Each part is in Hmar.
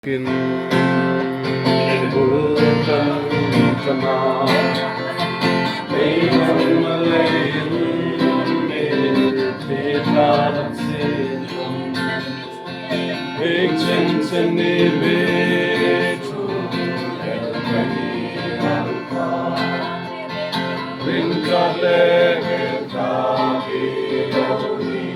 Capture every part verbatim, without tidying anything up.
Kin bul kan tana, ei hang leiin mi ti ta sin. Ei chen chen ni mi thu el ka ni al ka. Ring ka le ka ki lo ni.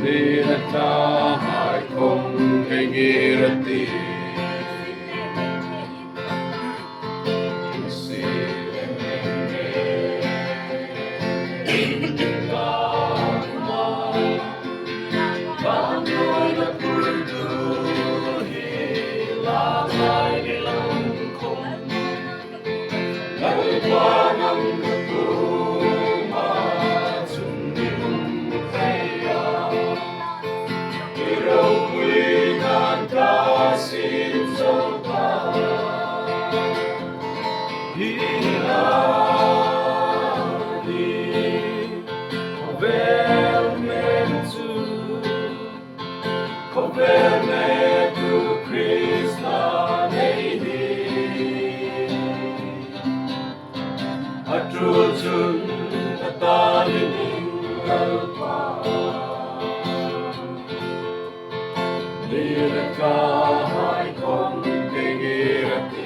Ni na ta hai kong ke ngir ti. A tul chun a ta dingin Lalpa. Ni le ka hai kong ke ngir ti.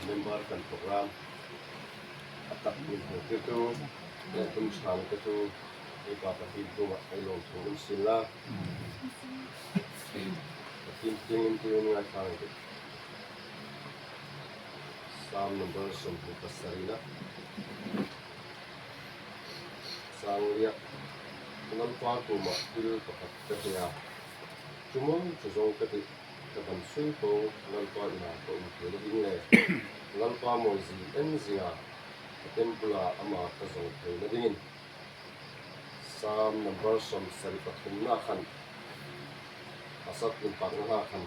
Member kan program a tak min hmu tirtu le tum chang te tu ei Pa Pathien kuomah ei lawm thu um sien la. Pathien tiengin ti un ngai thang ei tih. Psalm number sawmhni pasarina. Chang riet. Lalpa kuomah thil pakhat ka hria. Chu maw chu zo ka tih, ka van sui po, Lalpa ina ka um theina ding le Lalpa mawizie en zinga a temple-a ama ka zo theina dingin. Psalm number sawmsari pathumna khan, Asaph inpakna hla khan,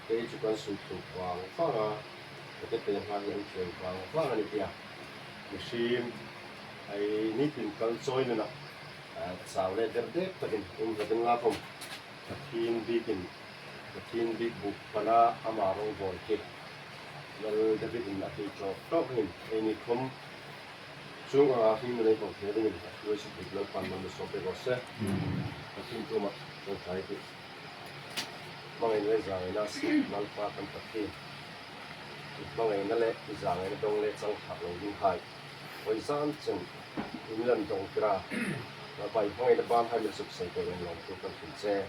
kei chu kan sui tluk vang vanga, ka te pen hla hi an thiang vang vang a ni tia. Mihriem ei nitin kal chawi nuna, a, chau le der dek takin um hla ding la khom. Pathien biekin, Pathien biek buk pana ama rawngbawl khi Lal David-in a hril tawk tawk hin, eini khom chung anga hringna nei hmu thei dingin a hruai suk bik Lalpan malsawm pek raw se. Pathien kuomah ṭawngṭai ei tih. Hmangaina le zangaina a sip Lalpa kan Pathien, i hmangaina le i zangaina dawng le chang thlak lo dinghai, voi zan chen i mi lan dawngtir a, Lalpa, i hmangaina bang hai mi suk sei pei lawmthu kan hril che.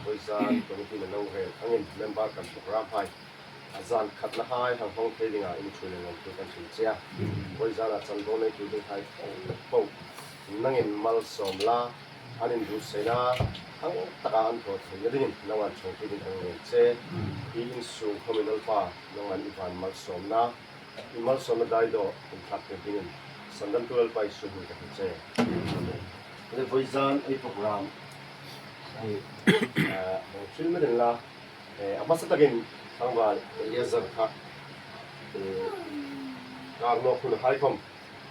Vawizan committee-in a lo rel angin member kan program hai a zan khatna hai hang hmang thei dinga in ṭhuoi lawmthu kan hril che a. Vawizana chanvo neitu ding hai po po nangin malsawm la, an inbuotsaina hang taka an thaw theina dingin nangman ṭhangpui dingin kan ngên che. Hi insung khawmin Lalpa, nangman i van malsawmna, i malsawmna dai daw in thlak tir dingin Sandamtu Lalpa Isu hmingin ka hril che. Amen. Vawizan ei program hi, eh, hang hril met inla, eh, a hmasa takin tlangval Eliezer kha, eh, Karnawk hun hai khawm,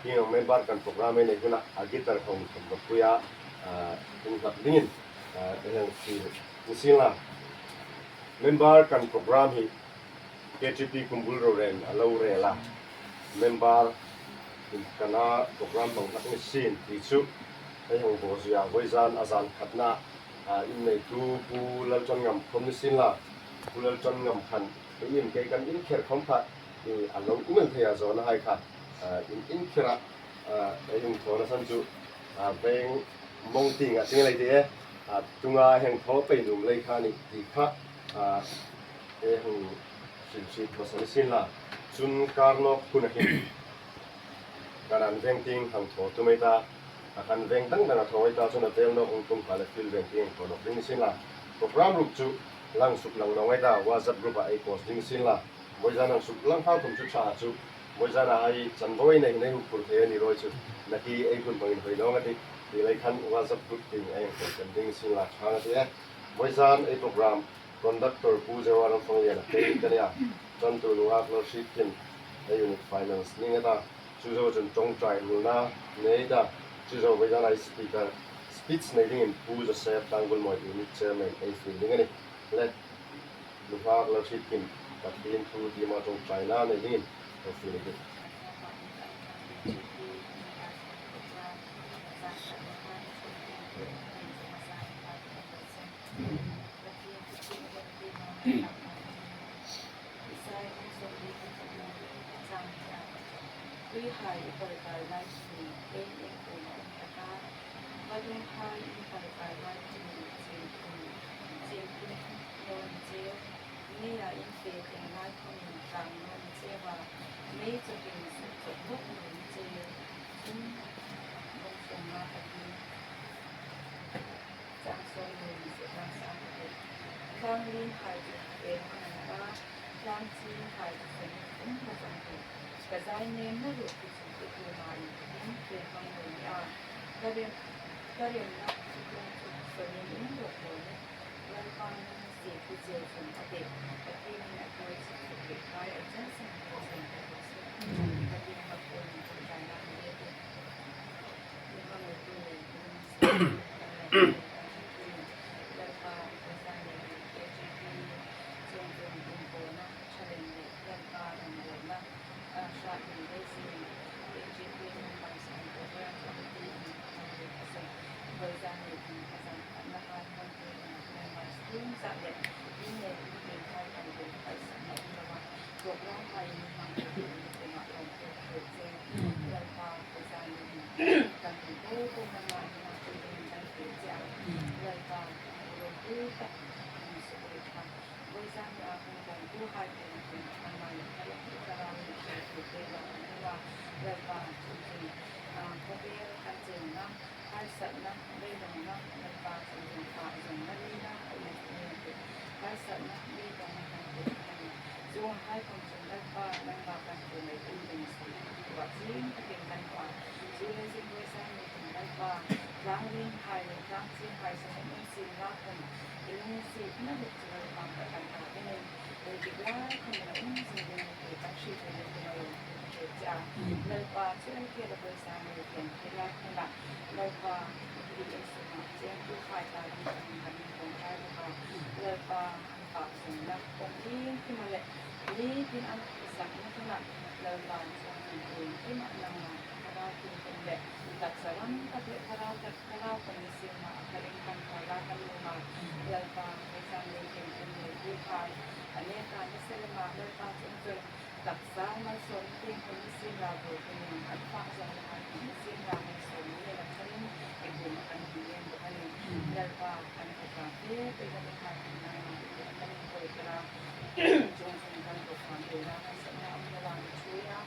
hi member kan program ei nei huna a guitar khawm khawm ka pui a, ah, hung hlak dingin, ah, ei hang hril ni sien la. Member kan program hi K T P Kumbul Roren a lo rel a. Member in kan a program hmang hlak ni sien ti chu ei hang bawzui a, vawizan a zan khatna, ah, in neitu Pu Lalṭanngam khawm ni sien la. Pu Lalṭanngam khan ei in kei kan in kher khawm kha, eh, a lo um el thei a, zawna hai kha, ah, in in kher a, ah, ei hung thawna san chu, ah, veng mawng tieng a ti ngai lei ti e, ah, tunga hang thaw pei nuom lei kha ni ti kha, ah, ei hung hril hriet hmasa ni sien la. Chun Karnawk huna hin kan an veng tieng hang thaw tum ei ta, a kan veng dang dang a thaw ei ta, chun a vel nawk hung tum kha le field veng tieng thaw nawk ding ni sien la. Program ruok chu lang suk lang naw ngai ta, WhatsApp group-a ei post ding ni sien la. Vawizan hang suk lang hau khawm chu ṭha chu, vawizana ei chanvo ei nei hin ei huk phur thei a ni rawi chu, nakie ei hun hmangin hoi naw a tih, ti lei khan WhatsApp group tieng ei hang post ding ni sien la, ṭha a tih e. Vawizan ei program conductor Pu Zewa Ramfangliana kei ka nih a, chantu nunghak Lalhrietkim, ei unit finance ni ngei ta, chu zo chun ṭawngṭai ruolna nei ta, chu zo vawizana ei speaker, speech nei dingin Pu Joseph Tlangbulmawi, unit chairman, ei fiel ding a nih. Le, nunghak Lalhrietkim, Pathien thu tima ṭawngṭaina nei dingin ei fiel ding. Tuihai i pawlkal lai hi ei inkhum um tak a, vadunghai in pawlkal lai khawmin chim tum, chim tum naw ni cheu, meia in fe teng lai khawmin tang naw ni cheu a, mei chawkin suk chawk bawk naw ni cheu, chun bawng sawmnga pathum. Chang sawmli ni sawmnga sâng pathum. Tlang lienhai chu fe hmang an ta, tlang chienhai chu fe hmang an ta. Ka zai nemna ruok hi chu i kuoma inthawkin fe hmang naw ni a, ka rem, ka remna chu tlung chu fe in in rawk naw nih. Lalpa nang ziek hi cheu chun a tih, Pathienin a thawi chik chik bik hai a chang sang chang ka hril suk. Pathien hmang puon in ṭawngṭaina hang nei teh. Program hai in hmang thei dingin kuomah lawmthu ka hril che. Lalpa, vawizan ni hin kan hmu po po nangma ina thil dingin kan fiel che a. Lalpa, lawmthu tak kan suk rik kha. Vawizan ni a hung dam tuhai te hin nangma leh thlarau, thlarau in thil thil te lo kan hmu a. Lalpa, chu chu, ah, khawvel kan chengna, harsatna, beidongna, Lalpa, chu chu, ah, zongna lina, kan hmu a. Harsatna, beidongna kan hmu a. Chuonghai khawm chun Lalpa, nangma kan hmu lei in ding sawm tua ching takin kan hmu a. Chu le chun vawizan ni hin Lalpa, tlang lienhai le tlang chienhai sawm in siem la khawm, i lungsietna ruok chu Lalpa ka kan ta dingin, indik lai khawmin a um zing dingin ti kan hriet dingin ti malawm ka hril che a. Lalpa, chu ei tia vawizan ni hin thil lai khawma, Lalpa, hi insungah chengtuhai ta dingin kan inkhawm hai bawk a. Lalpa, Lalpa, chungah kawng iengkima le mi tin an sakna ṭhangah Lalpa, chuong iengkima nangma thlarau tin tum le taksa lam tak le thlarau tak, thlarau kan ni sien a, a kal in kan thla la kan nuom a. Lalpa, vawizan ni hin kan neituhai a nêk ta nasa lem a, Lalpa, chuongchun Taksa malsawm tieng khawm ni sienla, bawltu nih an fak zawng lai khawm ni sienla, malsawm ni le kan in ei bum a kan ti em bawk a nih. Lalpa kan thupha te te kan in thak na kan in koi kala. Chung chung kan ko fam te la kan sa na am la wan chui a.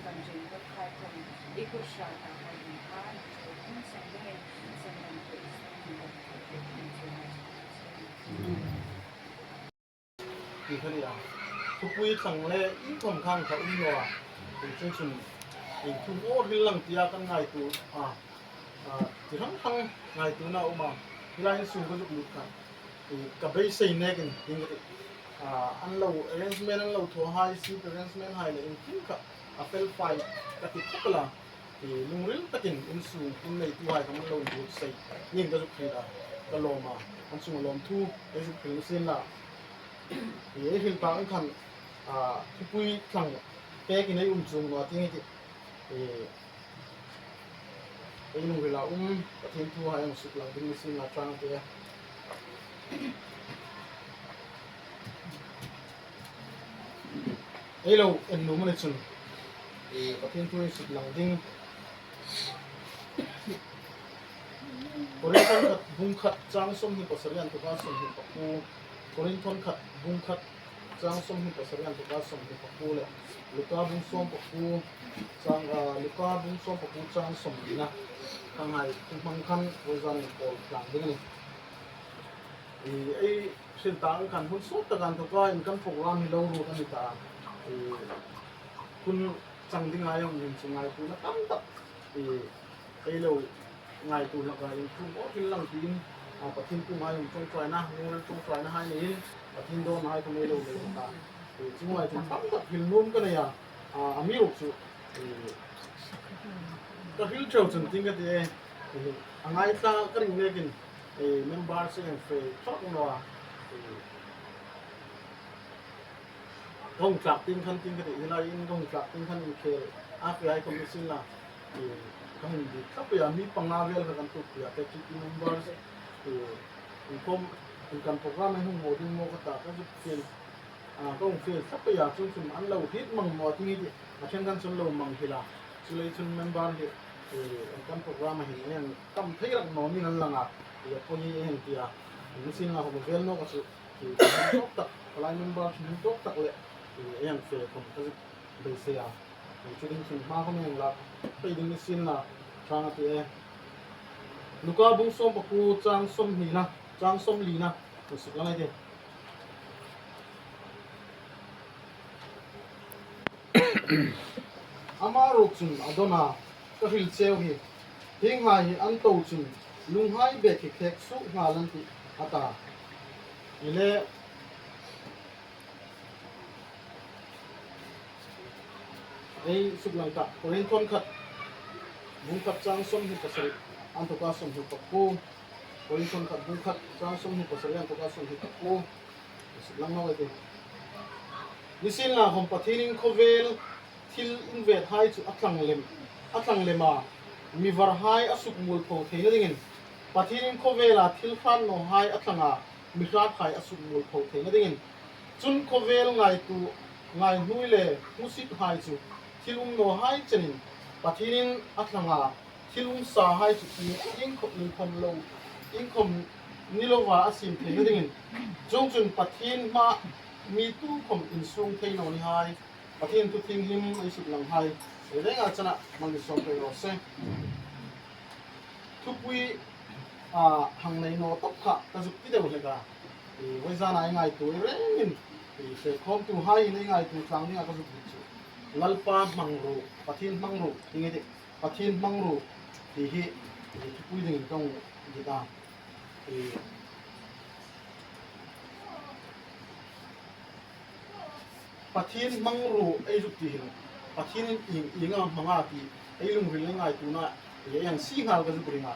Kan jin kan khai khawm i kut sa ta kan in khan chung sang ding in sang kan ko i sang kan ko te kan chung na chung. Ti kha ni a. Thupui thlang le inkhawm khang kha um naw a. Ti chun chun, i thu aw hril lang tia kan ngaituo a. A, chi hrang hrang ngaituona um a. Hi lai insung ka zuk lut kha, i, ka beisei nekin ding ka ti. A, an lo arrangement an lo thaw hai, seat arrangement hai le in tin kha a fel fai ka ti khawp el a. I, lungril takin insung inneitu hai kha an lo inbuotsai. Ning ka zuk hril a, ka lawm a. An chunga lawmthu ei zuk hril sien la. I, ei hril ta ang khan, a, thupui thlang pekin ei um chuong naw ti nge ti. I, ei lungrila um Pathien thu hai hang suklang ding ni sienla chang te. Ei lo en nuom a ni chun, i, Pathien thu ei suklang ding. Korinthon khat bung khat chang sawmhni pasari inthawka sawmhni pakuo. Korinthon khat bung khat chang sawmhni pasari inthawka sawmhni pakuo le Luka bung sawm pakuo chang, a, Luka bung sawm pakuo chang sawmlina. Khanghai thuhmang khan vawizan ei pawl tlang ding a nih. I, ei hril ta ang khan hun sawt taka inthawka in kan program hi lo ruot a ni ta. I, hun chang dinga ei hung inchuk ngaituona tam tak, i, ei lo ngaituo hlak a, in thu aw hril lang tiin, a, Pathien kuoma ei hung ṭawngṭaina, lungril ṭawngṭaina hai neiin, Pathien dawnna hai khawm ei lo nei ta. I, chu ngaituo tam tak hril nuom ka nei a, a, amiruokchu, i, ka hril ṭheu chun ti nge ka ti e, i, a ngaithla ka ring nekin, i, member chu ei fe thlawk naw a, i, ka hung tlak tieng khan ti nge ka ti, hi lai in ka hung tlak tieng khan inkhel a fe hai khawm ni sienla, i, ka hung dit tlat pei a, mi panga vel kha kan tuok pei a, ka ti member chu, i, inkhawm, in kan program ei hung maw ding maw ka ta ka zuk fiel, a, ka hung fiel tlat pei a, chun chun an lo hriet mang maw ti nge ti, a ṭhen khan chun lo mang hril a, chuleiin chun member hi, i, in kan program a hin ei hang tam thei rak naw ni an lang a, i, a poi ei hang ti a, ni sienla khawm vel nawk a chu. I, tawk tak, ka lai member ṭhenkhat tawk tak le, i, ei hang fe khawm ka zuk beisei a. I, chu ding chun hma khawm ei hang lak pei ding ni sienla, chang a ti e. Luka bung sawm pakuo chang sawmhnina, chang sawmlina, ka suklang ei tih. Ama ruok chun a dawn a, ka hril cheu hi, hienghai hi an to chun lunghai bek hi khek suok nghal an tih, a ta. Ile, ei suklang ta, Korinthon khat, bung khat chang sawmhni pasari, inthawka sawmhni pakuo. Korinthon khat bung khat chang sawmhni pasari inthawka sawmhni pakuo. Suklang naw ei tih. Ni sienla khawm Pathienin khawvel thil invethai chu a thlang lem, a thlang lem a, mi varhai a sukmualpho theina dingin. Pathienin khawvela thil hrat nawhai a thlang a, mi hrathai a sukmualpho theina dingin. Chun khawvel ngaituo, ngaihnuoi le hmusithai chu thil um nawhai chenin Pathienin a thlang a, thil um sahai chu ieng, iengkhawm, iengkhawm lo, iengkhawm ni lova a siem theina dingin. Chuongchun Pathien hmaa mi tukhawm insuong thei naw nihai, Pathien thu thienghlim ei suklanghai, ei renga chena mal mi sawm pei raw se. Thupui, a, hang nei naw tawp kha ka zuk ti deu hlek a. I, vawizana ei ngaituo rengin, i, fe khawmtuhai ei ngaituo tlang dinga ka zuk dit chu, Lalpa hmangruo, Pathien hmangruo, ti nge ti, Pathien hmangruo ti hi, i, thupui dingin ka hung dit a. I, Pathien hmangruo ei zuk ti hin, Pathienin ieng, ienga hmang a ti ei lungril le ngaituona ei hang sie nghal ka zuk ring a.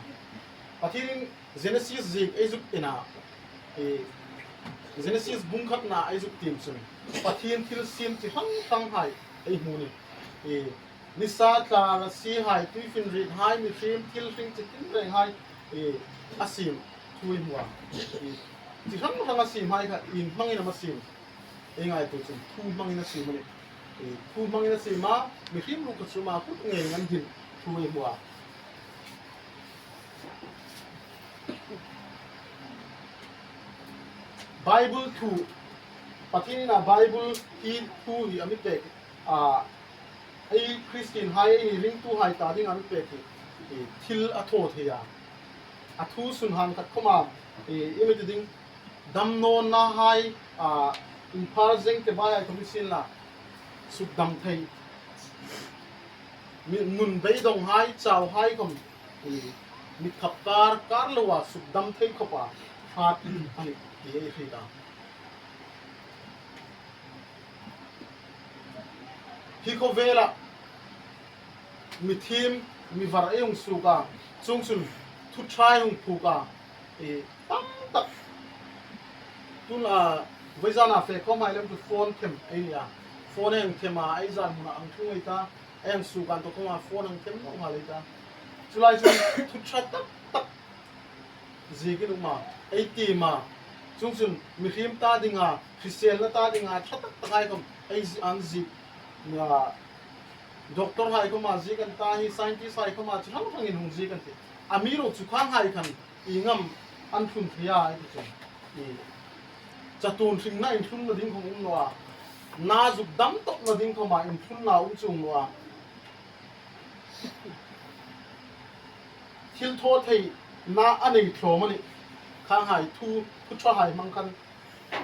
Pathienin Genesis ziek ei zuk en a, i, Genesis bung khatna ei zuk tiem chun Pathien thil siem chi hrang hranghai ei hmu a nih. I, nisa, thla, lasi hai, tuifinriethai, mihriem, thil hring chi tinrenghai, i, a siem thu ei hmu a. I, chi hrang hrang a siemhai kha ieng hmangin am a siem? Ei ngaituo chun thu hmangin a siem a nih. E, thu hmangin a siem a, mihriem ruok khat chu ama kut ngeiin an din thu ei hmu a. Bible thu, Pathienin a Bible hi thu hi a mi pek, a, ei Christian hai, ei ringtuhai ta dingin a mi pek hi, e, thil a thaw thei a. A thu sunhang khat khawma, e, i mi ti ding, damnawnna hai, a, inphar zeng ke bai hai khawm ni sien la, sukdam thei. Mi, nun beidong hai, chau hai khawm, e, mit khap kar, kar loa sukdam thei khawpa hrat a nih ti ei hriet a. Hi khawvela mi thiem, mi var ei hung suok a, chuongchun thu ṭha ei hung phuok a, e, tam tak. Tun a, vawizana fe khawm hai lem chu phone them ei ni a. Phone ei hung them a, ei zan hmuna hang tlung ei ta, ei hung suok an ta khawma phone hang them naw nghal ei ta. Chu lai chu thu ṭha tak tak ziekin um a, ei tiem a. Chuongchun mihriem ta dinga, hriselna ta dinga ṭha tak tak hai khawm ei zi-, an ziek. A, doctor hai khawma ziek an ta hi, scientist hai khawma chu hrang hrangin hung ziek an tih. Amiruokchu khanghai khan ieng am an tlun thei a ei ti chun, i, chatuon hringna inthlunna ding khawm um naw a, na zuk dam tawpna ding khawma inthlunna um chuong naw a. Thil thaw theina a nei tlawm a nih. Khanghai thu, thu ṭha hai hmang khan.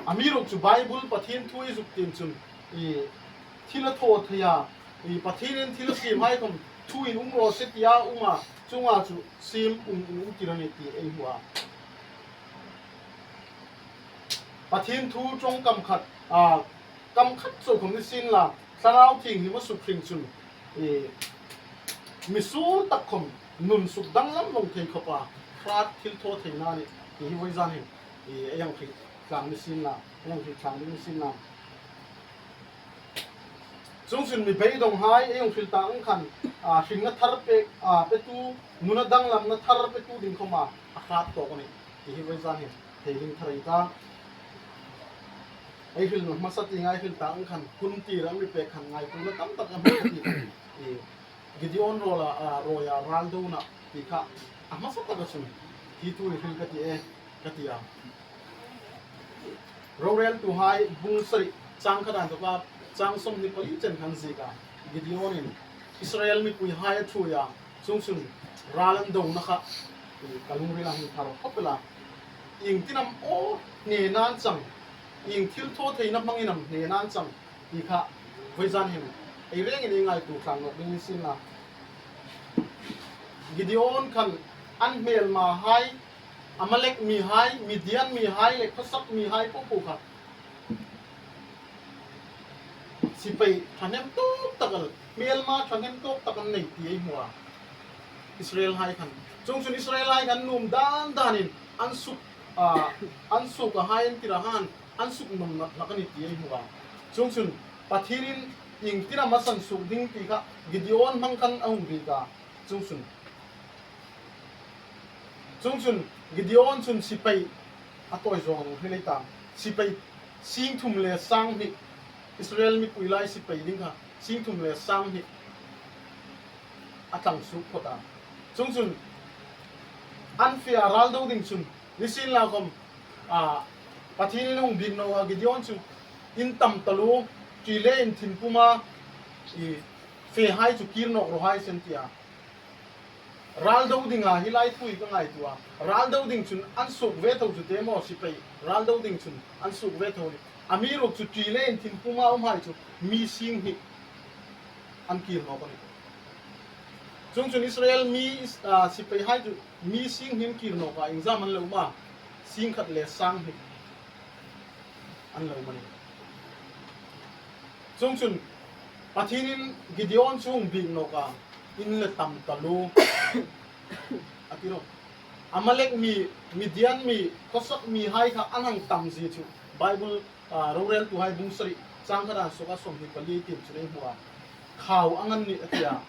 Amiruokchu Bible Pathien thu ei zuk tiem chun, i, thil a thaw thei a, i, Pathienin thil a siem hai khawm thuin um raw se tia um a, chuonga chu siem um, um, um tir a nih ti ei hmu a. Pathien thu ṭawng kam khat, a, kam khat chau khawm ni sien la, Thlarau Thienghlim a suk hring chun, e, misuol tak khawm nun sukdanglam lo thei khawpa hrat thil thaw theina a nih ti hi vawizan hin, e, ei hang hriet tlang ni sien la, ei hang hriet tlang ding ni sien la. Chuongchun mi beidong hai ei hung hril ta ang khan, a, hringna thar pek, a, petu, nuna danglamna thar petu ding khawma a hrat tawk a nih ti hi vawizan hin thei ding thar ei ta. Ei hrilna hmasa tienga ei hril ta ang khan, hun tir a mi pek khan ngaituona tam tak a hmasa ti khan, i, Gideon rawla, a, rawia ral dona ti kha a hmasa taka chun hi thu ei hril ka ti e, ka ti a. Roreltuhai bung sari chang khat a inthawka chang sawmhni pali chen khan ziek a, Gideonin Israel mipuihai a ṭhuoi a, chuongchun ral an dona kha, i, ka lungrila hung thar khawp el a. Iengtin am aw hnena'n chang, ieng thil thaw theina hmangin am hnena'n chang ti kha vawizan hin ei rengin ei ngaituo tlang nawk ding ni sien la. Gideon khan an hmelmahai, Amalek mihai, Midian mihai le khawsak mihai po po kha sipai ṭhahnem tawk tak, hmelma ṭhahnem tawk tak an nei ti ei hmu a, Israelhai khan. Chuongchun Israelhai khan nuom dan danin an suk, a, an suok a hai an tir a han, an suknuom hlak a nih ti ei hmu a. Chuongchun Pathienin iengtin am a sansuok ding ti kha Gideon hmang khan a hung biek a. Chuongchun, chuongchun Gideon chun sipai a tawi zawng a hung hril ei ta. Sipai sing thum le sang hni, Israel mipui lai sipai ding kha sing thum le sang hni a tlang suok phawt a. Chuongchun an fe a, ral do ding chun ni sien la khawm, a, Pathienin a hung biek nawk a, Gideon chu in tam taluo, ṭi le in thin puma, i, fehai chu kir nawk raw hai se an ti a. Ral do dinga hi lai thu hi ka ngaituo a. Ral do ding chun an suok ve tho chu te maw sipai, ral do ding chun an suok ve tho a nih. Amiruokchu ṭi le in thin puma umhai chu mi sing hni an kir nawk a nih. Chuongchun Israel mi, a, sipaihai chu mi sing hni an kir nawk a, iengzam an lo um a, sing khat le sang hni an lo um a nih. Chuongchun Pathienin Gideon chu hung biek nawk a, in le tam taluo a ti nawh. Amalek mi, Midian mi, khawsak mihai kha an hang tam zie chu Bible, a, Roreltuhai bung sari chang khat a inthawka sawmhni pali tiem chun ei hmu a. Khau ang an nih a ti a,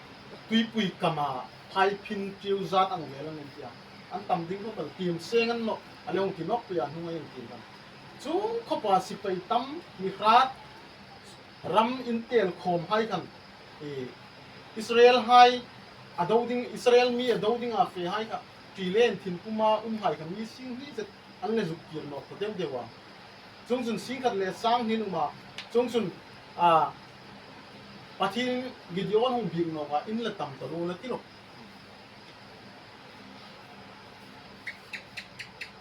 tuipui kama phaiphin tiu zat ang vel an nih a ti a. An tam ding khawp el, tiem seng an nawh, a le hung ti nawk pei a, hnung a hung tiem kan. Chuong khawpa sipai tam, mi hrat, ram intel khawm hai khan, i, Israel hai a do ding, Israel mi a do dinga fe hai kha, ṭi le inthin puma um hai kha mi sing hni zet an le zuk kir nawk ta deu deu a. Chuongchun sing khat le sang hni an um a. Chuongchun, a, Pathienin Gideon hung biek nawk a, in la tam ta ro la ti lo.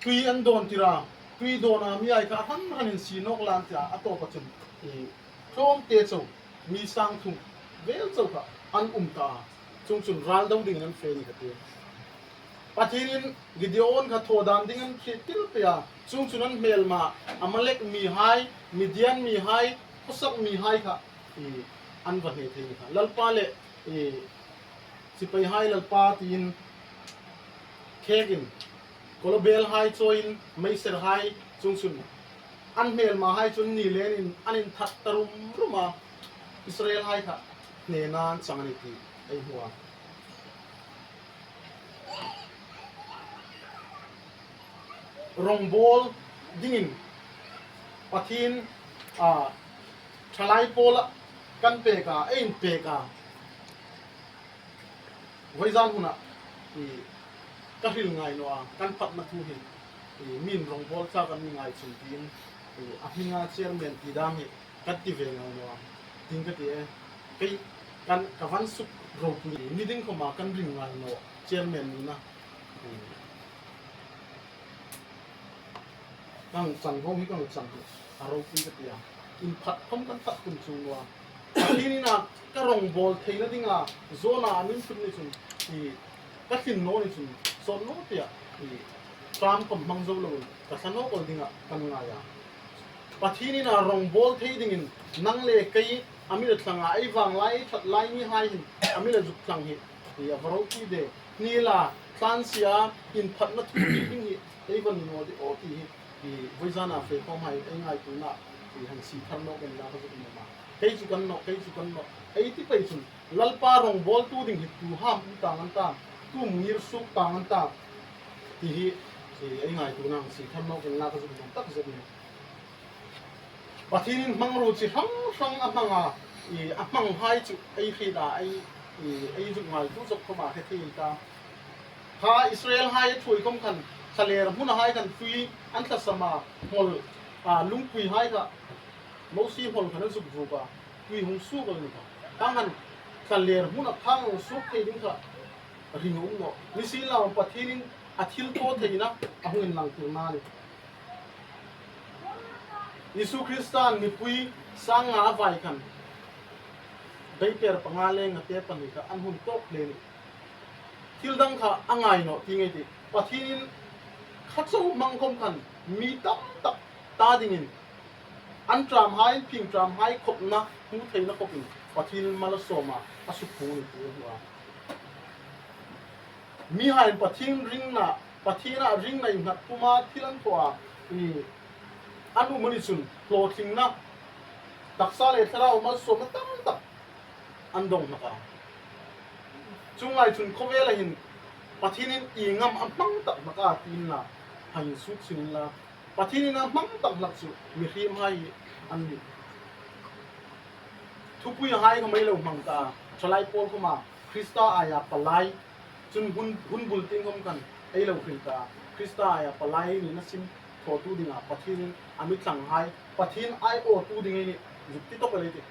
Tui an dawn tir a, tui dawna mi hai kha hran hran in sie nawk la an ti a, a tawpa chun, i, tlawmte chau, mi sang thum vel chau kha an um ta a. Chuongchun ral do dingin an fe ni kha ti. Pathienin Gideon kha thaw dan ding an hriet tir pei a. Chuongchun an hmelma Amalek mi hai, Midian mi hai, khawsak mi hai kha, i, an va hne thei ni kha. Lalpa le, i, sipai hai Lalpa tiin khekin, kawlbel hai chawiin, meiser hai chuongchun an hmelma hai chu ni lenin an inthat ta rum rum a, Israel hai kha hnena an chang a ni ti ei hmu a. Rawngbawl dingin Pathien, a, thalai pawla kan pek a, ei inpek a. Voizan huna, i, ka hril ngai naw a, kan phatna thu hin, i, min rawngbawl tla kan ni ngai chun tiin, i, a hminga chairman ti dam hi kan ti ve ngai naw a. Tin ka ti e, kei kan ka van suk ropui, ni ding khawma kan ring ngai naw, chairman nina. I, Kan chang vawng hi kan chang hi a ropui ka ti a. Inphat khawm kan phat tum chuong naw a. Pathienin a ka rawngbawl theina dinga Jona a min hril ni chun, i, ka tlin naw ni chun, sawt naw tia, i, ṭam khawm hmang zo loin ka thla nawk el dinga kan ngai a. Pathienin a rawngbawl thei dingin nang le kei a mi la thlang a, ei vang lai, ei ṭhat lai mi hai hin a mi la zuk thlang hi, i, a va ropui de. Ni la, tlan sia, inphatna thu ding hi ei va ni naw de aw ti hi, i, voizana fe khawm hai ei ngaituona, i, han sie thar nawk el la ka zuk ni a. Kei chu kan nawk, kei chu kan nawk, ei ti pei chun Lalpa rawngbawltu ding hi tu ham um tang an ta, tu mungir suk tang an ta ti hi, i, ei ngaituona han sie thar nawk el la ka zuk ni tak zet ni. Pathienin hmangruo chi hrang hrang a hmang a, i, a hmanghai chu ei hriet a, ei, i, ei zuk ngaituo zuk khawma hre thei ta. Kha Israel hai a thuoi khawm khan, thlalêr hmuna hai khan tui an tlasam a, hmawl, a, lungpui hai kha, Mosie hmawl khan a zuk vuok a, tui hung suok a ni kha. Khang khan thlalêr hmuna khang hung suok thei ding kha ring a um nawh. Nisienlakhawm Pathienin a thilthaw theina a hung inlangtirna a nih. Isu Kristan mipui sang nga a vai khan, beiper panga le ngate pahni kha an hun tawk hle a nih. Thil dang kha a ngai nawh ti ngei ti. Pathienin kha chau hmang khawm khan mi tam tak ta dingin an ṭamhai, an phing ṭamhai khopna hmu theina khawpin Pathienin mal a sawm a, a suk hmu ni ti a hmu a. Mihaiin Pathien ringna, Pathiena ringna innghat puma thil an thaw a, i, an um a ni chun hlawtlingna, taksa le thlarau malsawmna tam tak an dong hlak a. Chuong lai chun khawvela hin Pathienin i ngam a hmang tak hlak a ti inla, hang insuk sin inla, Pathienin a hmang tak hlak chu mihriemhai an nih. Thupui hai khawm ei lo hmang ta a, thalai pawl khawma Krista aia palai, chun hun, hun bul tieng khawm khan ei lo hril ta a, Krista aia palai nina sin thawtu dinga Pathienin a mi thlanghai, Pathien aiawtu ding ei nih, zuk ti tawp el ei tih.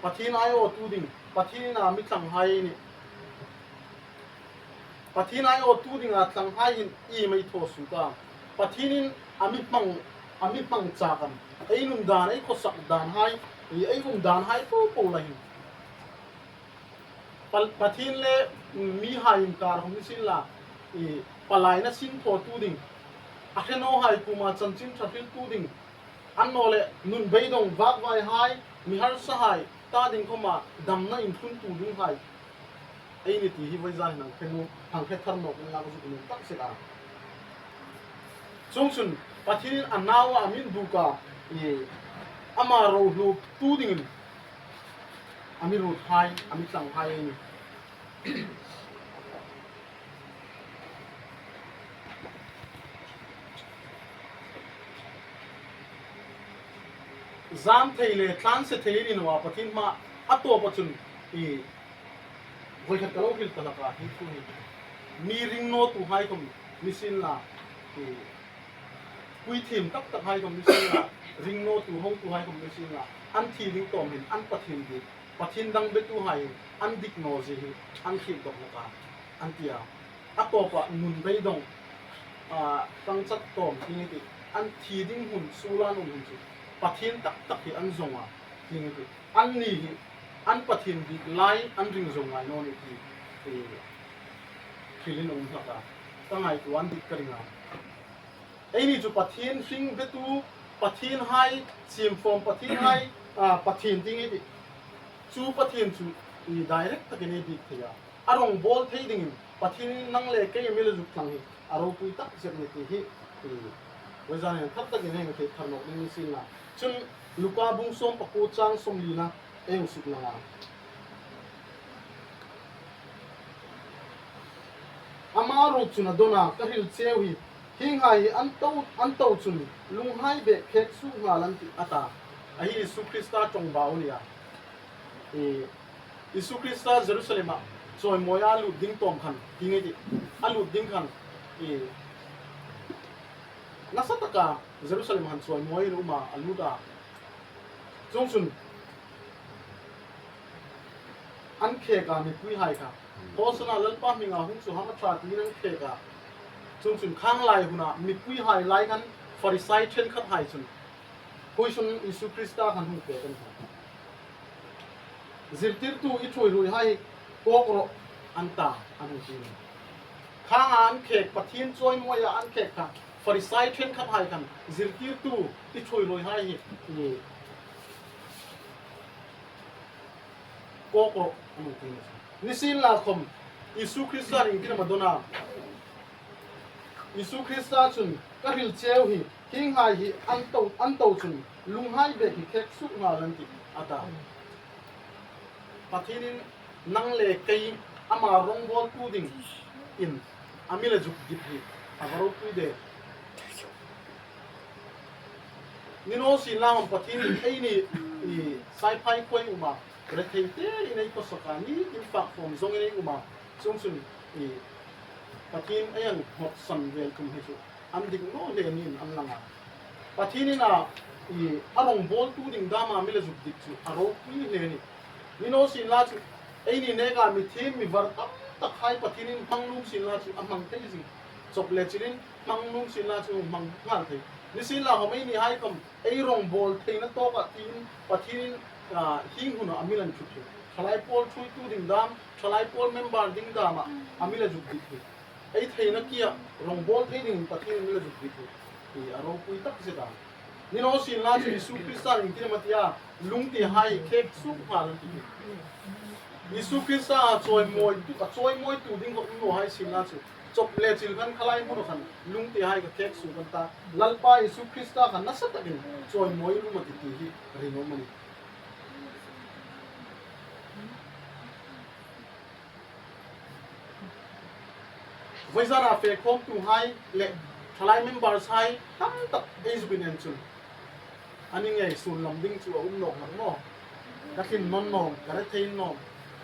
Pathien aiawtu ding, Pathienin a mi thlanghai ei nih. Pathien aiawtu dinga thlanghai hin ieng am ei thaw suok a? Pathienin a mi hmang, a mi hmang chak am? Ei nun dan, ei khawsak dan hai, ei um dan hai po po la hin. Pa-, Pathien le, mm, mihai inkar khawm ni sien la, i, palaina sin thawtu ding, a hre nawhai kuoma chanchin ṭha hriltu ding, annawleh nun beidawng vakvaihai, mi harsahai ta ding khawma damna inthluntu dinghai ei ni ti hi voizan hin hang hre nu, hang hre thar nawk inla ka zuk nuom tak zet a. Chuongchun Pathienin a naua a mi induk a, i, ama ro hlawtu dingin a mi ruothai, a mi thlanghai ei nih. Zam thei le tlanse thei ni naw a, Pathien hmaa a tawpa chun i voi khat ka lo hril ta hlak a, hi thu hi. Mi ringnawtuhai khawm ni sienla, i puitling tak takhai khawm ni sienla, ringnawtu hotuhai khawm ni sienla, an thi ding tawm hin an pathien dik, pathien dang betuhai hin an dik naw zie hi an hriet dawk hlak a, an ti a. A tawpa nun beidawng, a, tangchat tawm ti nge ti, an thi ding hun, suol an um hun chu pathien tak tak hi an zawng a, ti nge ti. Anni hi an pathien dik lai an ring zawng ngai naw ni ti, e, hrilin a um hlak a. Ka ngaituo an dik ka ring a. Eini chu pathien hring betu, pathienhai, siemfawm pathienhai, a, pathien ti nge ti. Chu pathien chu i direct takin ei biek thei a. A rawngbawl thei dingin Pathienin nang le kei mi le zuk thlang hi a ropui tak zet ni ti hi, i, vawizan hin thar takin hei ngaithla thar nawk ding ni sienla. Chun Luka bung sawm pakuo chang sawmlina ei hung suk lang a. Ama ruok chun a dawn a, ka hril cheu hi, hienghai hi an to, an to chun lunghai bek khek suok nghal an tih, a ta. A hi Isu Krista ṭawngbau a ni a. I, Isu Krista Jerusalem-a chawimawia a lut ding tawm khan, ti nge ti, a lut ding khan, i, nasa taka Jerusalem han chawimawia a um a, a lut a. Chuongchun an khek a, mipuihai kha. Hosanna, Lalpa hminga hung chu hang a ṭha tiin an khek a. Chuongchun khang lai huna mipuihai lai khan Farisai ṭhenkhathai chun, khuoisun Isu Krista khan hung pek an ta. Zirtirtu, i ṭhuoiruoihai kawk rawh, an ta, an hung ti. Khanga an khek, Pathien chawimawia an khek kha Farisai ṭhenkhathai khan, zirtirtu, i ṭhuoiruoihai hi, i, kawk rawh, an hung ti. Ni sienla khawm, Isu Krista iengtin am a dawn a? Isu Krista chun, ka hril cheu hi, hienghai hi an to, an to chun lunghai bek hi khek suok nghal an tih, a ta. Pathienin nang le kei ama rawngbawltu dingin a mi le zuk dit hi a va ropui de. Ni naw sienla, Pathienin eini, i, Saiphai khuoa ei um a, rethei tein ei khawsak a, ni tin fak fawm zawngin ei um a, chuongchun, i, Pathien ei hang hnawtsan vel tum hi chu an dik naw hle niin an lang a. Pathienin a, i, a rawngbawltu ding dama mi le zuk dit chu a ropui hle a nih. Ni naw sienla chu, eini neka mi thiem mi var tam takhai Pathienin hmang nuom sienla chu a hmang thei zing. Chawp le chilin hmang nuom sienla chu hmang nghal thei. Ni sienla khawm einihai khawm ei rawngbawl theina tawka tiin Pathienin, a, hieng huna a mi le inṭhut hi. Thalai pawl ṭhuoitu ding dam, thalai pawl member ding dama a mi le zuk dit hi. Ei theina kia rawngbawl thei dingin Pathienin a mi le zuk dit hi. I, a ropui tak zet a. Ni naw sienla chu Isu Krista iengtin am a ti a, lungtihai khek suok nghal an tih. Isu Krista a chawimawitu, a chawimawitu ding khawm um nawhai sienla chu, chawp le chil khan khalai hmuna khan lungtihai kha khek suok an ta. Lalpa Isu Krista kha nasa takin chawimawi lum a tih ti hi ring awm a nih. Vawizana fe khawmtuhai le thalai members hai tam tak ei zuk en chun, a ni ngei sun lam ding chu a um nawk hlak maw. Ka tling nawn nawm, ka rethei nawn,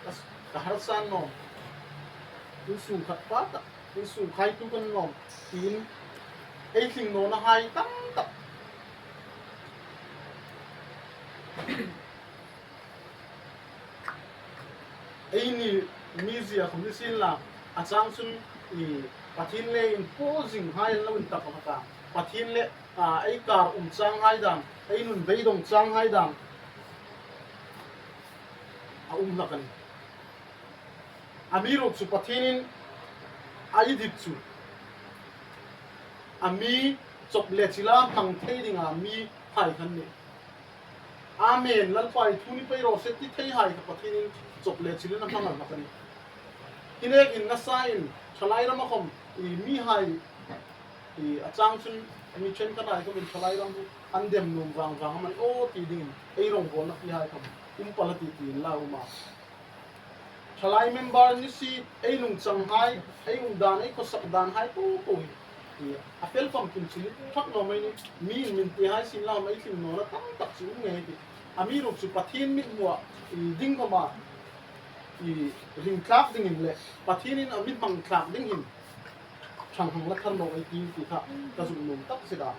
ka, ka harsa nawn. Insung khat pa tak, insung khaitu kan nawn, tiin ei tling nawna hai tam tak. Eini mizia khawm ni sienla, a chang chun i Pathien le inpawl zinghai an lo intap hlak a. Pathien le, a, ei kar um changhai dam, ei nun beidawng changhai dam a um hlak a nih. Amiruokchu Pathienin a i dit chu a mi chawp le chila hmang thei dinga mihai khan a nih. Amen, Lalpa, i thu ni pei raw se ti theihai kha Pathienin chawp le chilin a hmang hlak a nih. Hi nekin nasain thalai rama khawm i mihai, i a chang chun mi ṭhenkhathai khawmin thalai ram an dem nuom vang vang amanih aw ti dingin ei rawngbawlna pihai khawm um pal a tih tiin la um a. Thalai member ni si, ei nungchanghai, ei um dan, ei khawsak danhai po po hi A fel famkim chu ni thak naw mei ni, mi min tihai sin la mei tling nawna tam tak chu um ngei ti. Amiruokchu Pathien mithmuah i ding khawma i ring tlak dingin le Pathienin a mi hmang tlak ding hin ṭhang hang la thar naw ei ti ti kha ka zuk nuom tak zet a.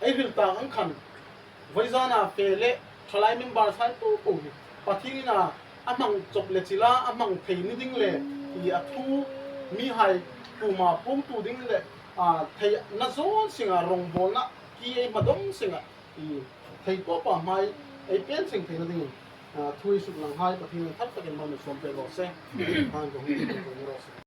Ei hril tak ang khan, vawizana fe le thalai member hai po po hi Pathienin a hmang chawp le chila a hmang thei ni ding le i a thu mihai kuoma puongtu ding le a theina zawng singa rongbawlna ki ei hma dawng singa i thei tawpa hmai ei pen seng theina dingin a thu ei suklang hai Pathienin thar takin mal mi sawm pek raw se. Hang ko hung ko ni raw se.